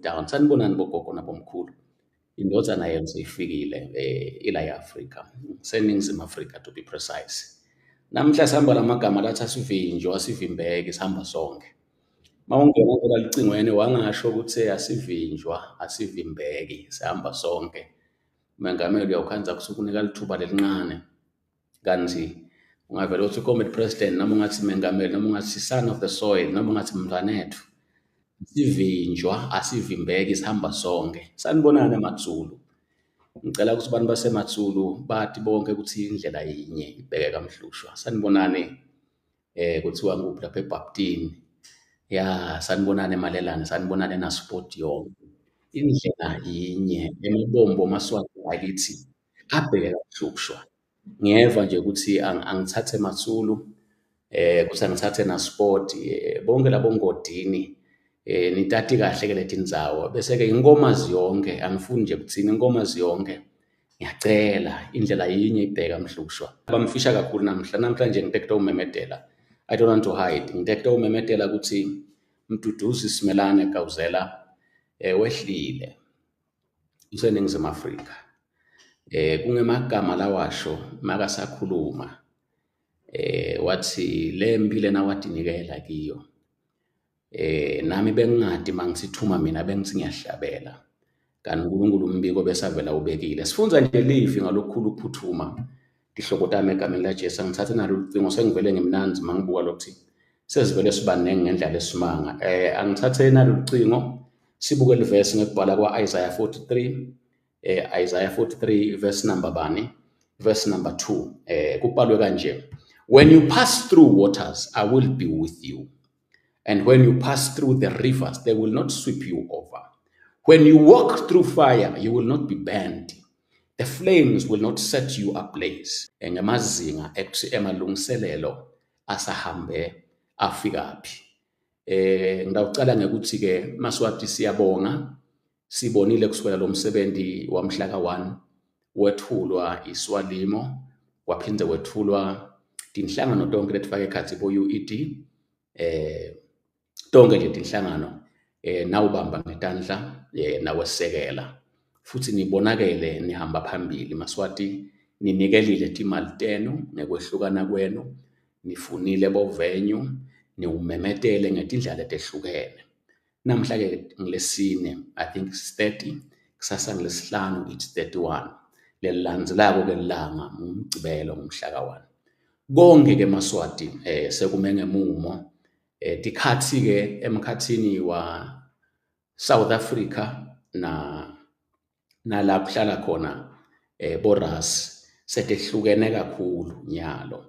Down. Sanibonani bogogo nabomkhulu. Indvodzana yenu seyifikile ila e-Afrika, seNingizimu Afrika to be precise. Namhla sihamba lamagama lathi asivinjwa, asivimbeki, sihamba sonke. Mawungena nje lalucingweni wangasho ukuthi asivinjwa, asivimbeki, sihamba sonke. Mengameli uyawukhandza kusukunika lithuba lelincane kanti ungavele uthi comrade president noma ungathi mengameli noma ungathi son of the soil noma ungathi mntwanethu sivinjwa asivimbeki sihamba sonke. Sanibonani emaZulu. Ngicela ukuthi abantu basemaZulu bati bonke ukuthi indlela yinye ibheke kaMhlushwa. Sanibonani kuthiwa ngikuphi lapha eBhaptini. Ya, sanibonani eMalelane, sanibonani eNaspoti yonke. Indlela yinye emabombo amaSwati akithi abheke kaMhlushwa. Ngiyeva nje ukuthi angithathe emaZulu kuthi angithathe Naspoti bonke labo ngodini nitati kahle ke letindzawo bese ke inkomazi yonke angifuni nje kuthini inkomazi yonke ngiyacela indlela yinye ibheka Mhlushwa. Bamfisha kakhulu namhla namhlanje ngite umemedela. I don't want to hide. Ngite umemedela ukuthi Mduduzi Simelane Gawuzela wehlile useNingizimu Afrika. Kungemagama lawasho makasakhuluma wathi le mpilo enawatinikela kiyo nami bengingadi mangisithuma mina bengithi ngiyahlabela kanti uNkulunkulu umbiko besavela ubekile. Sifunza nje livi ngalokukhulu ukuphuthuma tihlobo tami egameni laJesu. Angithathe nalo ucingo sengivele ngimnanzi mangibuka lokuthi sesivele sibaningi ngendlela esimanga. Angithathe nalo ucingo sibuke livesi ngekubhala kwa-Isaiah 43 Isaiah 43 verse number bani? Verse number 2. Kubhalwe kanje. When you pass through waters, I will be with you. And when you pass through the rivers, they will not sweep you over. When you walk through fire, you will not be burned. The flames will not set you ablaze. Ngemazinga ekuthi emalungiselelo asahambe afikaphi. Ngitawucala ngekuthi ke Maswati siyabonga sibonile kusukela lo msebenzi wamhla ka-1 wethulwa iSwalimo waphinde wethulwa tinhlangano tonke letifaka ekhatsi bo-UED tonke nje tinhlangano nawubamba ngetandla nawesekela futhi nibonakele nihamba phambili. Maswati ninikelile timali tenu ngekwehlukana kwenu, nifunile bo-venue, niwumemetele ngetindlela letehlukene. Namhla ke ngilesine, I think it's 30, kusasa ngilesihlanu it's 31. Lelilandzelako ke lilanga ngumgcibelo ngumhla ka-1. Konke ke Maswati sekume ngemumo. Tikhatsi ke emkhatsini wa South Africa na nala kuhlala khona boRas setehlukene kakhulu nyalo.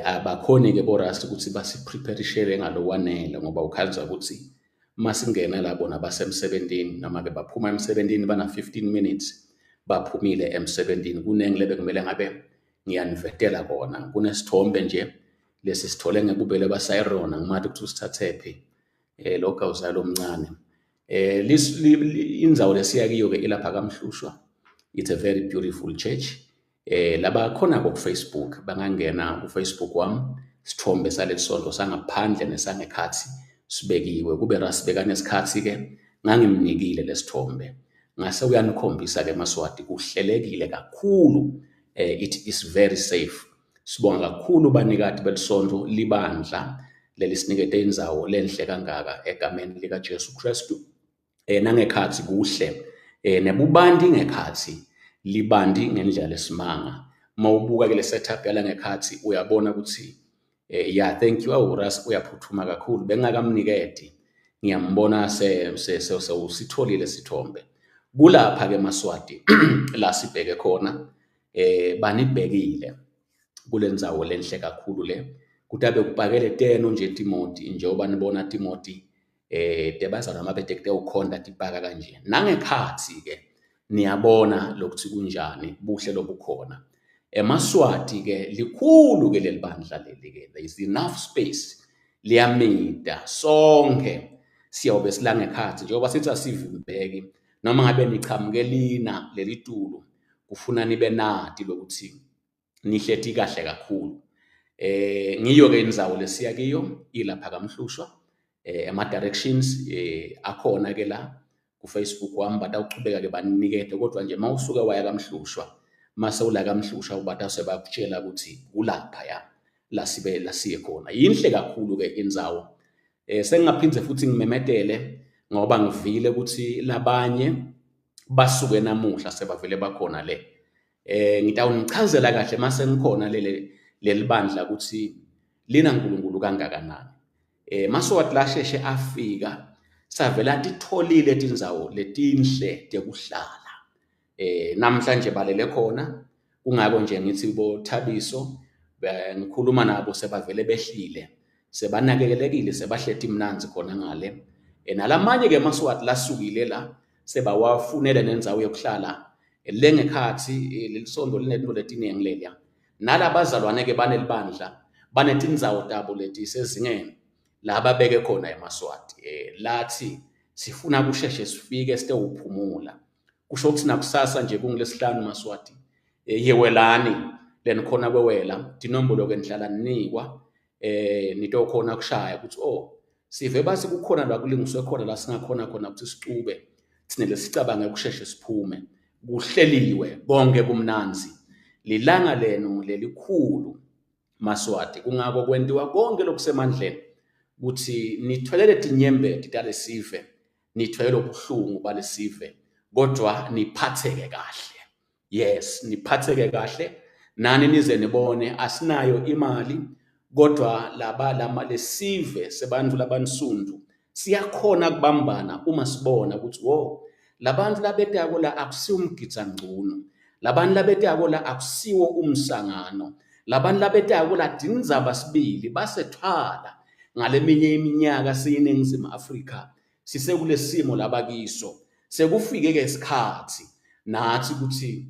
Abakhoni ke boRas ukuthi basipreparishele ngalokwanele ngoba ukhandza ukuthi masingena la bona basemsebentini noma ke baphuma emsebentini bana 15 minutes baphumile emsebentini. Kunengi lebe kumele ngabe ngiyanivetela kona. Kunesithombe nje lesi sithole ngebubele baSayirona ngimati ukuthi usithathephi lo Gawuzalo omncane. Indzawo lesiya kiyo ke ilapha kaMhlushwa. It's a very beautiful church. Laba khona ku Facebook bangangena ku Facebook wami sithombe saleli sonto sangaphandle nesangekhathi sibekiwe kube rasibeka nesikhathi ke ngangimnikile lesithombe ngase uyanikhombisa ke Maswati kuhlelekile kakhulu. It is very safe. Sibonga kakhulu banikati belisonto libandla lelisinikete indzawo lenhle kangaka egameni lika Jesu Kristu. Nangekhatsi kuhle nebubanti ngekhatsi libanti ngendlela lesimanga. Mawubuka ke le setup yala ngekhatsi uyabona ukuthi yeah, thank you. Awu Ras uyaphuthuma kakhulu bengakamniketi ngiyambona sewusitholile sithombe. Kulapha ke Maswati la sibheke khona banibhekile kulendzawo lenhle kakhulu le kutabe kupakele teno nje Timoti njengoba nibona Timoti tebazalwane mabete kutewukhonta tipaka kanje. Nangekhatsi ke niyabona lokuthi kunjani buhle lobukhona. EmaSwati ke likhulu ke leli bandla leli ke, there is enough space, liyamida sonke siyawube silangekhatsi njengoba sithi asivimbeki noma ngabe nichamuke lina leli tulo kufuna nibe nati lokuthi nihleti kahle kakhulu. Ngiyo ke indzawo lesiya kiyo ilapha kaMhlushwa. Ama directions akhona ke la. ku-Facebook wami batawuchubeka ke baninikete kodwa nje mawusuke waya kaMhlushwa mase ula kaMhlushwa batase bakutshela ukuthi kulapha ya la sibe la siye khona. Yinhle kakhulu ke indzawo. Sengingaphindze futhi ngimemetele ngoba ngivile ukuthi labanye basuke namuhla sebavele bakhona le. Ngitawunichazela kahle mase ngikhona leli lelibandla ukuthi lina uNkulunkulu kangakanani. Maswati lasheshe afika savela titholile tindzawo letinhle tekuhlala. Namhlanje balele khona kungako nje ngithi bo Thabiso ngikhuluma nabo sebavele behlile sebanakekelekile sebahleti mnandzi khona ngale. Nalamanye ke emaSwati lasukile la sebawafunele nendzawo yokuhlala lengekhatsi lelisondo linetintfo letiningi leliya. Nalabazalwane ke banelibandla banetindzawo tabo letisezingeni la babeke khona emaSwati lathi sifuna kusheshe sifike sitewuphumula. Kusho ukuthi nakusasa nje kungulesihlanu maSwati yewelani lenikhona kwewela tinombolo ke nihlala ninikwa nitokhona kushaya ukuthi oh sive basi kukhona la kulungiswe khona la singakhona khona ukuthi sicube thina lesicabange ukusheshe siphume. Kuhleliwe konke kumnanzi, lilanga lenu lelikhulu maSwati, kungako kwentiwa konke lokusemandleni ukuthi nithwelele tinyembeti talesive, nithwele lobuhlungu balesive, kodwa niphatheke kahle. Yes, niphatheke kahle nani nize nibone asinayo imali kodwa laba lama lesive sebantu labansundu siyakhona kubambana uma sibona ukuthi wo labantu labetako la akusiwo umgidza ngcono, labantu labetako la akusiwo umsangano, labantu labetako la tindzaba sibili basethwala ngaleminye iminyaka siyiningizimu Afrika sisekulesimo labakiso. Sekufike ke isikhathi nathi ukuthi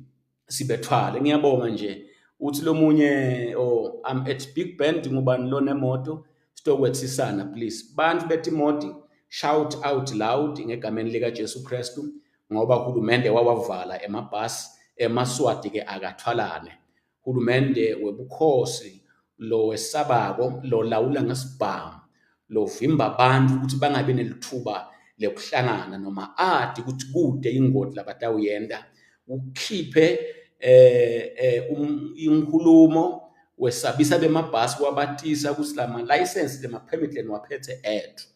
sibethwale. Ngiyabonga nje uthi lomunye oh I'm at Big Bend ngubani lona emoto sitokwethisana please. Bantu betimoti shout out loud ngegameni lika Jesu Kristu ngoba uhulumende wawavala emabhasi emaSwati ke akathwalane. Hulumende webukhosi lo wesabako lo lawula ngesibhamu lovimba abantu ukuthi bangabi nelithuba lekuhlangana noma ati ukuthi kude ingoti labatawuyenta ukhiphe inkhulumo wesabisa bemabhasi wabatisa ukuthi lama license lema permit leniwaphethe ethu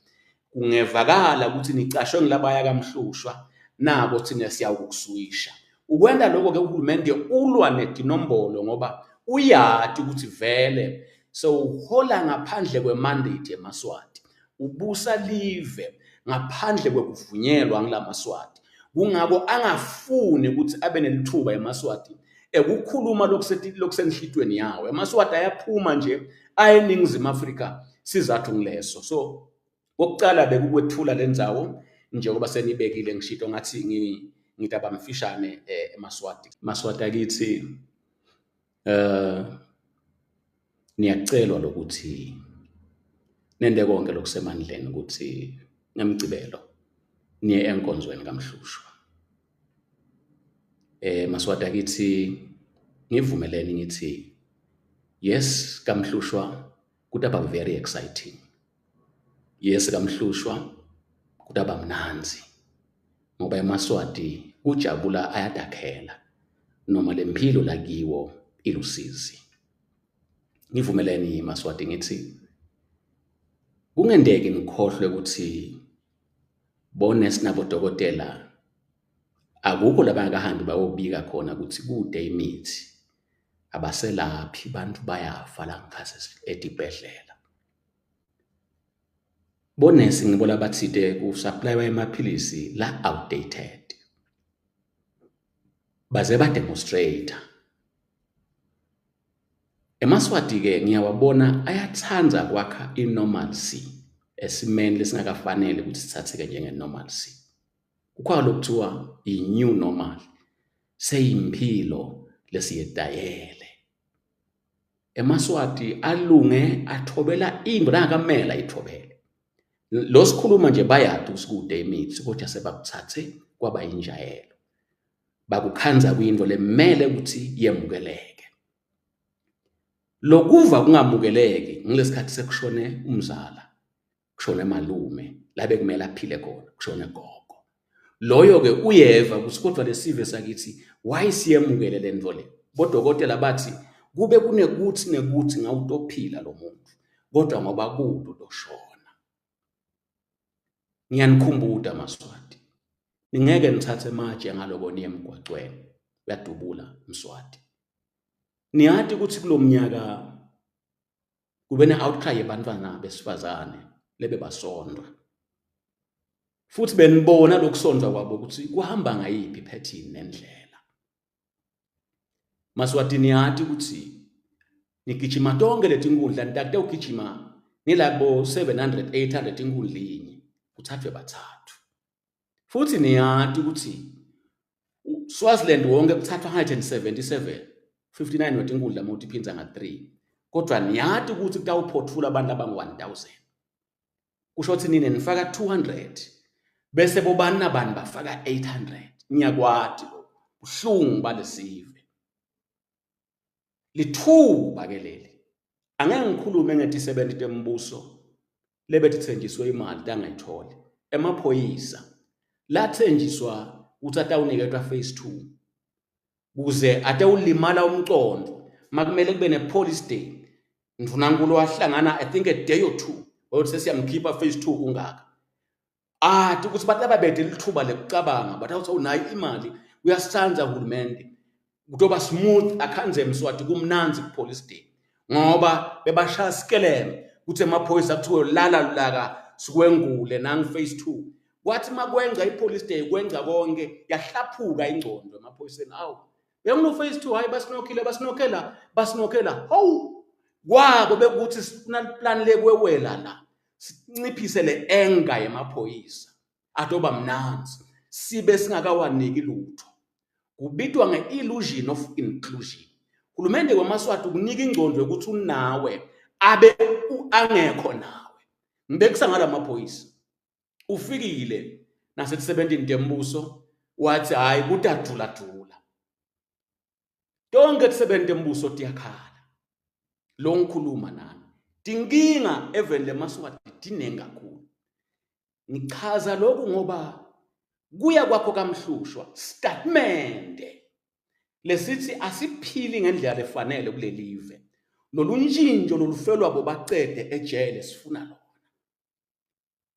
kungevakala ukuthi nicashwe ngilabaya kaMhlushwa nabo thina siyawukuswisha. Ukwenta lokho ke uhulumende ulwa netinombolo ngoba uyati ukuthi vele sewuhola ngaphandle kwemandate emaSwati, ubusa live ngaphandle kwekuvunyelwa ngilamaSwati. Kungako angafuni ukuthi abe nelithuba emaSwati ekukhuluma lokusenhlitweni yawo. EmaSwati ayaphuma nje aye eNingizimu Afrika sizathu ngileso. So kokucala bekukwethula lendzawo njengoba senibekile ngishito ngathi ngitaba mfishane emaSwati. MaSwati akithi niyacelwa lokuthi nente konke lokusemandleni ukuthi ngemgcibelo niye enkonzweni kaMhlushwa. MaSwati akithi ngivumeleni ngithi yes kaMhlushwa kutaba very exciting. Yes kaMhlushwa kutaba mnandzi ngoba emaSwati kujabula ayadakhela noma lemphilo lakiwo ilusizi. Ngivumeleni maSwati ngithi kungenteki ngikhohlwe ukuthi bonesi nabodokotela akukho labangakahambi bayobika khona ukuthi kude imithi abaselaphi bantu bayafa la ngikhathi etibhedlela. Bonesi ngibo labathite kusaplayiwa emaphilisi la outdated baze bademonstrate. EmaSwati ke ngiyawabona ayathanda kwakha i-normalcy esimeni lesingakafanele ukuthi sithatheke njenge-normalcy. Kukhona lokuthiwa i-new normal, seyimphilo lesiyedayele. EmaSwati alunge athobela into langakamela ithobele. Lo sikhuluma nje bayadi ukuthi kude imithi kodwa sebakuthathe kwaba injayelo. Bakukhanza kuyinto lemele ukuthi yemukeleke. Lokuva kungamukeleki ngilesikhathi sekushone umzala, kushone malume, la bekumele aphile khona, kushone gogo. Loyo ke uyeva ukuthi kodwa lesive sakithi why siyemukele lento le. Bodokotela bathi kube kunekuthi nekuthi ngawutophila lo muntu kodwa ngoba kude utoshona. Ngiyanikhumbuta maSwati, ningeke nithathe ematshe ngaloko niye emgwacweni. Uyadubula Mswati. Niyati ukuthi kulo mnyaka kube ne-outcry yebantwana besifazane lebebasondwa futhi benibona lokusondwa kwabo ukuthi kuhamba ngayiphi pattern nendlela. Maswati niyati ukuthi nigijima tonke letinkundla nitakute ugijima nilabo 700 800 inkundla inye kuthathwe bathathu. Futhi niyati ukuthi Swaziland wonke kuthathwa 177 59 wetinkundla uma utiphindza nga-3 kodwa niyati ukuthi kutawuphothula abantu abangu-1000 kusho ukuthi nina nifaka 200 bese bobani nabani bafaka 800. Ngiyakwati lokho, buhlungu balesive. Lithuba ke leli. Angeke ngikhulume ngetisebenzi tembuso lebetithenjiswe imali tangayitholi. Emaphoyisa lathenjiswa ukuthi atawuniketwa phase 2 kuze atewulimala umcondo makumele kube ne-police day. Ndvunankulu wahlangana I think a day or two wayothi sesiyamkhipha phase 2 ungaka. Ati ukuthi bathi ababede lithuba lekucabanga bathi awuthi unayo imali uyasithanda uhulumende kutoba smooth akhanze Mswati kumnanzi ku-police day ngoba bebashaya sikeleme ukuthi emaphoyisa kuthiwe lala lulaka sikwengule nangu phase 2. Kwathi makwenza i-police day kwenza konke yahlaphuka ingcondo emaphoyiseni. Awu bekuno phase 2, hayi basinokhile basinokhela basinokhela. Hawu kwabo bekuthi sifuna plan lekwewela la sinciphise le anger yemaphoyisa atoba mnanzi sibe singakawaniki lutho. Kubitwa nge-illusion of inclusion. Hulumende wemaSwati ukunika ingcondo yokuthi unawe abe angekho nawe. Ngibekisa ngalamaphoyisa. Ufikile nasekusebentini tembuso wathi hayi kutadula dula. Tonke tisebenti tembuso tiyakhala. Lo ngikhuluma nami. Tinkinga eveni lemaSwati tinengi kakhulu. Ngichaza lokhu ngoba kuya kwakho kaMhlushwa statement lesithi asiphili ngendlela lefanele kulelive. Lolu ntshintsho lolufelwa bobacede ejele sifuna lona.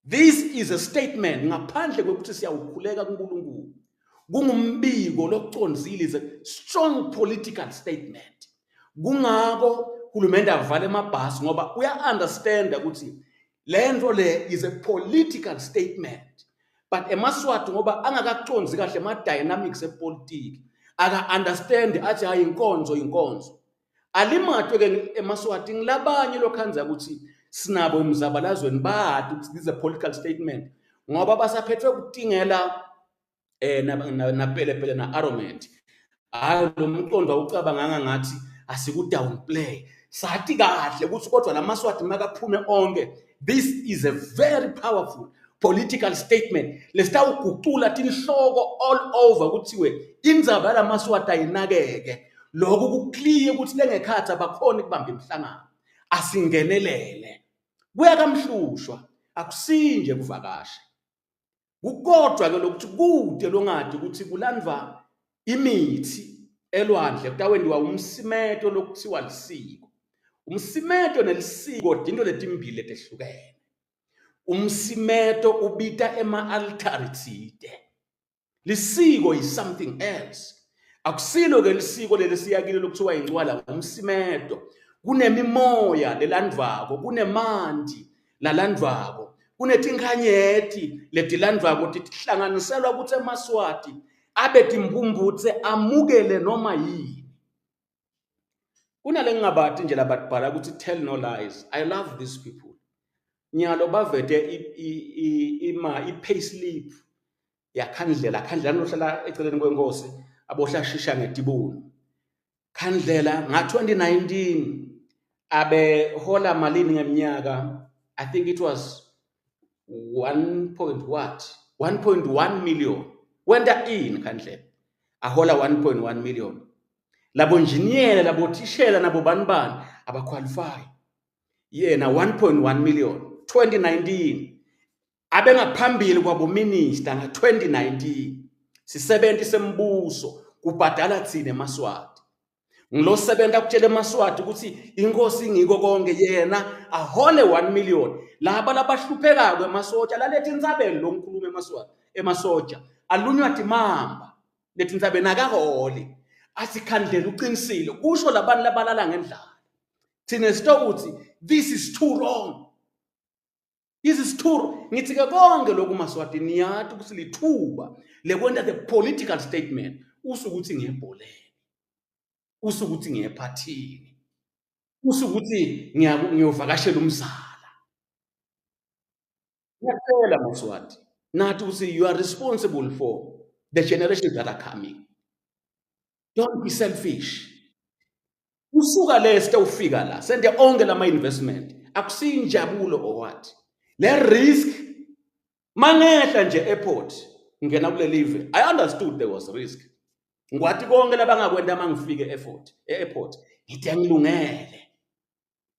This is a statement ngaphandle kokuthi siyawukhuleka kuNkulunkulu. Kungumbiko lokucondzile, is a strong political statement. Kungako hulumende avale emabhasi ngoba uya-understanda ukuthi lento le is a political statement. But emaSwati ngoba angakaconzi kahle ama-dynamics epolitiki, aka-understand athi hayi inkonzo inkonzo. Alimatwe ke emaSwati ngilabanye lokhanza ukuthi sinabo emzabalazweni bati ukuthi this is a political statement ngoba basaphethwe kutingela na pelepele na Aromet. Hayi lo mqondo awucabanganga ngathi asiku downplay. Sathi kahle ukuthi kodwa lamaSwati makaphume onke. This is a very powerful political statement lesitawugucula tinhloko all over kuthiwe indzaba yalamaSwati ayinakeke. Lokhu ku-clear ukuthi lengekhathi abakhoni kubamba imihlangano. Asingenelele. Kuya kaMhlushwa akusinje kuvakasha. Kukodwa ke lokuthi kude longadi ukuthi kulandwa imithi elwandle kutawendiwa umsimeto lokuthiwa lisiko. Umsimeto nelisiko tinto letimbili letehlukene. Umsimeto ubita ema-altari tsite. Lisiko is something else. Akusilo ke lisiko leli siyakile lokuthiwa incwala ngumsimeto. Kunemimoya lelandvako, kunemanti lalandvako, kunetinkhanyeti letilandvako tihlanganiselwa ukuthi emaSwati abe timpumputse amukele noma yini. Kunale ngingabati nje lababhala ukuthi tell no lies. I love these people. Nyalo bavete i-pay slip yaKhandlela. Khandlela nohlala eceleni kwenkosi abohlashisha ngetibunu. Khandlela nga-2019 abehola malini ngeminyaka? I think it was 1 point what? 1.1 million. Wenta ini Khandlela? Ahola 1.1 million. Labo njiniyela, labo thishela nabo bani bani abaqualify. Yena 1.1 million 2019. Abengaphambili kwabominista nga-2019 sisebenti sembuso kubhadala thina emaSwati. Ngilosebenta kutshela emaSwati ukuthi inkosi ingiko konke yena ahole 1 million. Laba labahluphekako emasotsha laletha intsabeni lo ngikhuluma emaSwati emasotsha alunywa timamba letintsabeni akaholi. Athi khandlela uqinisile kusho labantu labalala ngendlala. Thina sitokuthi this is too wrong. This is true. Ngithi ke konke lokhu maSwati niyati ukuthi lithuba lekwenta the political statement usukuthi ngiyebholeni. Usukuthi ngiyephathini. Usukuthi ngiyovakashela umzala. Ngiyacela maSwati nathi ukuthi you are responsible for the generations that are coming. Don't be selfish. Usuka leste ufika la sente onke lama investment akusinjabulo or what. Le risk mangehla nje airport ngena kuleli live I understood there was risk. Ngwathi konke labangakwenta mangifike airport e-airport ngithi ngilungele.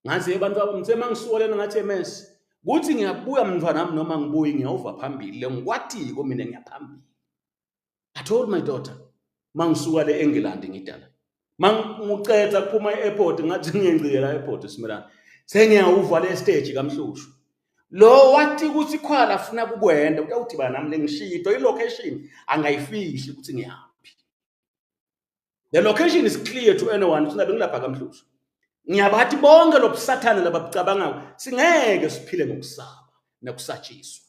Ngathi abantu bami ngithe mangisuka lena ngathi MS kuthi ngiyabuya mntwana wami noma ngibuyi ngiyawuva phambili le ngikwatiko mina ngiyaphambili. I told my daughter mangisuka le eNgilandi ngidala mangiqeda kuphuma e-airport ngathi ngiyencikela e-airport simelana sengiyawuva le stage kaMhlushu lo wathi ukuthi khwala afuna kukwenda utawudibana nami lengishito i-location angayifihli ukuthi ngiyaphi the location is clear to anyone ukuthi bengilapha kaMhlushu ngiyabathi bonke lobusathane lababucabangako singeke siphile ngokusaba nokusatshiswa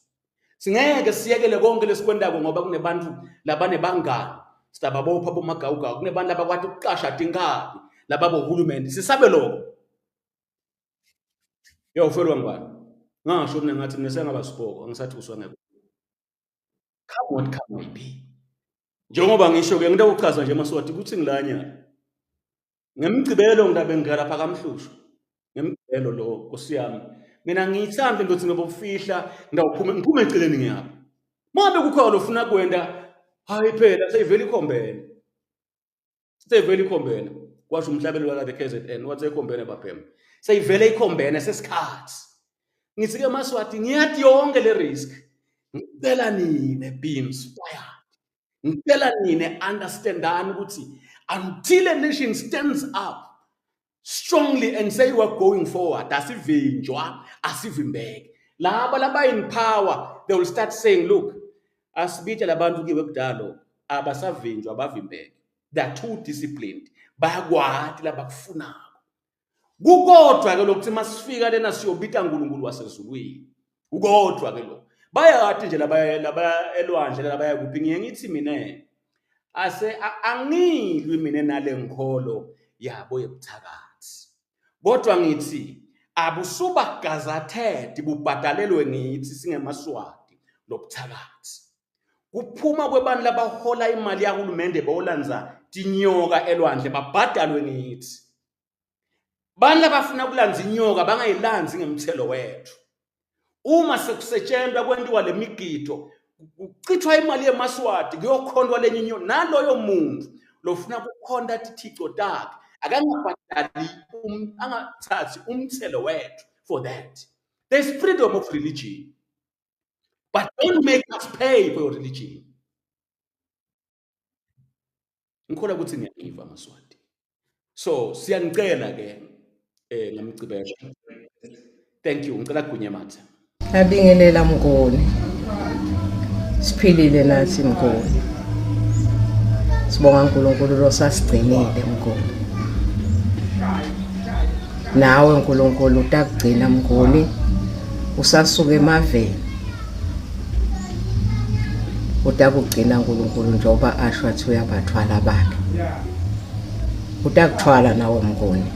singeke siyekele konke lesikwendako ngoba kunebantu labanebangani sitababopha bomagawugawu kunebantu abakwati ukuqasha tinkabi lababohulumende sisabe lokho yawufelwa ngubani ngasho mina ngathi mina sengaba sipoko angisathi uswa ngeke come what come may be njengoba ngisho ke ngento ukuchaza nje maswati ukuthi ngilanyana ngemgcibelo ngidabe ngilapha kamhlushu ngemgcibelo lo nkosi yami mina ngiyithanda into ukuthi ngibofihla ngawuphuma ngiphume eceleni ngiyapha mangabe kukhona lofuna kwenda hayi phela seyivele ikhombene seyivele ikhombene kwasho umhlabeli wala the KZN wathi ikhombene babhema seyivele ikhombene sesikhathi ngithi ke maswati ngiyathi yonke le risk ngicela nine be inspired ngicela nine understandani ukuthi until a nation stands up strongly and say we are going forward asivinjwa asivimbeke laba laba in power they will start saying look asibithe labantu kiwe kudalo abasavinjwa bavimbeke they are too disciplined bayakwati labakufunako kukodwa ke lokuthi masifika lena siyobita uNkulunkulu wasezulwini ukodwa ke lokho bayati nje labaya labaya elwandle labaya kuphi ngiye ngithi mina ase angilwi mina nale nkholo yabo yobuthakathi kodwa ngithi abusuba gazetted bubhadalelwe ngithi singemaswati lobuthakathi kuphuma kwebantu labahola imali yahulumende bolanza tinyoka elwandle babhadalwe ngithi bantu abafuna kulanza inyoka bangayilanzi ngemthelo wethu uma sekusetshenzwa kwentiwa lemigido kuchithwa imali yemaswati kuyokhontwa lenye inyoka naloyo muntu lofuna kukhonta tithico takhe akangabhadali um, angathathi umthelo wethu for that there's freedom of religion but don't make us pay for your religion ngikholwa ukuthi niyangiva maswati so siyanicela ke eh ngamgcibelo thank you ngicela gunye mathe Ngiyabingelela Mnguni. Siphilile nathi Mnguni. Sibonga uNkulunkulu losasigcinile Mnguni. Nawe uNkulunkulu utakugcina Mnguni usasuka emaveni. Utakugcina uNkulunkulu njengoba asho athi uyabathwala bakhe. Utakuthwala nawe Mnguni.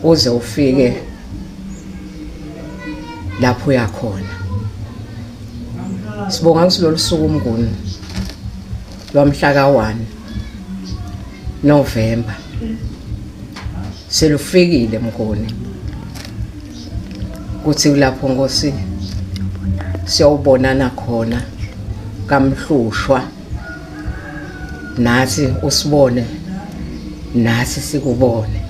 Uze ufike lapho uyakhona. Sibonga ukuthi lolu suku Mnguni lwamhla ka-1 November selufikile Mnguni kuthi kulapho Nkosi siyawubonana khona kamhlushwa nathi usibone nathi sikubone.